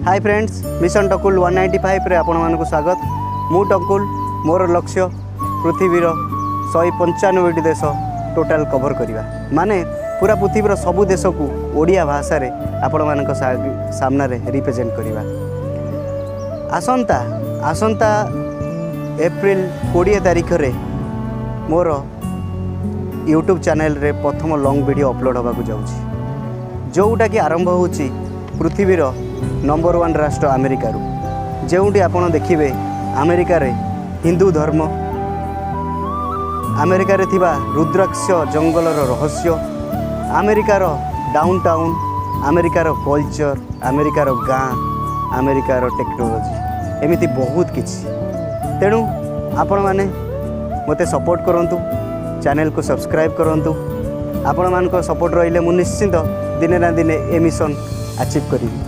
High friends, mission ଟକୁଲ 195ରେ ଆପଣମାନଙ୍କୁ ସ୍ୱାଗତ। ମୁଁ ଟକୁଲ। ମୋର ଲକ୍ଷ୍ୟ ପୃଥିବୀର 195ଟି ଦେଶ ଟୋଟାଲ୍ କଭର୍ କରିବା, ମାନେ ପୁରା ପୃଥିବୀର ସବୁ ଦେଶକୁ ଓଡ଼ିଆ ଭାଷାରେ ଆପଣମାନଙ୍କ ସାମ୍ନାରେ ରିପ୍ରେଜେଣ୍ଟ କରିବା। ଆସନ୍ତା ଏପ୍ରିଲ 20 ତାରିଖରେ ମୋର ୟୁଟ୍ୟୁବ୍ ଚ୍ୟାନେଲରେ ପ୍ରଥମ ଲଙ୍ଗ୍ ଭିଡ଼ିଓ ଅପଲୋଡ଼ ହେବାକୁ ଯାଉଛି, ଯେଉଁଟାକି ଆରମ୍ଭ ହେଉଛି ପୃଥିବୀର ନମ୍ବର ୱାନ୍ ରାଷ୍ଟ୍ର ଆମେରିକାରୁ, ଯେଉଁଠି ଆପଣ ଦେଖିବେ ଆମେରିକାରେ ହିନ୍ଦୁ ଧର୍ମ, ଆମେରିକାରେ ଥିବା ରୁଦ୍ରାକ୍ଷ ଜଙ୍ଗଲର ରହସ୍ୟ, ଆମେରିକାର ଡାଉନ୍ ଟାଉନ୍, ଆମେରିକାର କଲଚର୍, ଆମେରିକାର ଗାଁ, ଆମେରିକାର ଟେକ୍ନୋଲୋଜି, ଏମିତି ବହୁତ କିଛି। ତେଣୁ ଆପଣମାନେ ମୋତେ ସପୋର୍ଟ କରନ୍ତୁ, ଚ୍ୟାନେଲକୁ ସବସ୍କ୍ରାଇବ୍ କରନ୍ତୁ। ଆପଣମାନଙ୍କ ସପୋର୍ଟ ରହିଲେ ମୁଁ ନିଶ୍ଚିନ୍ତ ଦିନେ ନା ଦିନେ ଏ ମିଶନ୍ ଆଚିଭ୍ କରିବି।